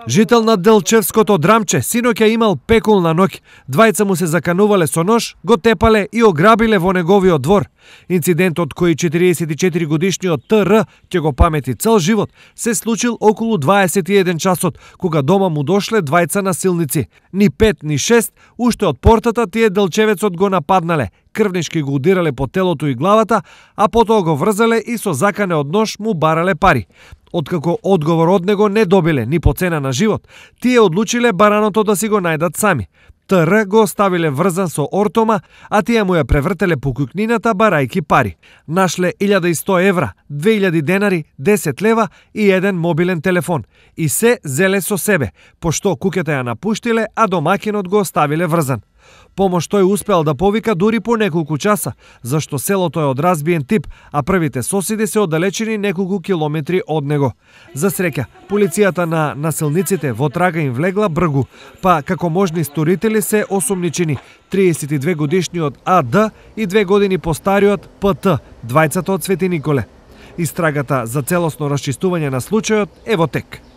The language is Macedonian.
Жител на Делчевското Драмче, синоќа имал пекулна ноќ. Двајца му се заканувале со нож, го тепале и ограбиле во неговиот двор. Инцидентот кој 44 годишниот ТР ќе го памети цел живот се случил околу 21 часот, кога дома му дошле двајца насилници. Ни 5, ни 6, уште од портата тие Делчевецот го нападнале, крвнички го удирале по телото и главата, а потоа го врзале и со закане од нож му барале пари. Откако одговор од него не добиле ни по цена на живот, тие одлучиле бараното да си го најдат сами. ТР го оставиле врзан со ортома, а тие му ја превртеле по кукнината барајки пари. Нашле 1100 евра, 2000 денари, 10 лева и еден мобилен телефон. И се зеле со себе, пошто куќата ја напуштиле, а домакинот го оставиле врзан. Помош тој успеал да повика дури по неколку часа, зашто селото е од разбиен тип, а првите соседи се оддалечени неколку километри од него. За среќа, полицијата на насилниците во трага им влегла бргу, па како можни сторители се осумничени 32 годишниот АД и 2 години постариот ПТ, двајцата од Свети Николе. Истрагата за целосно расчистување на случајот е во тек.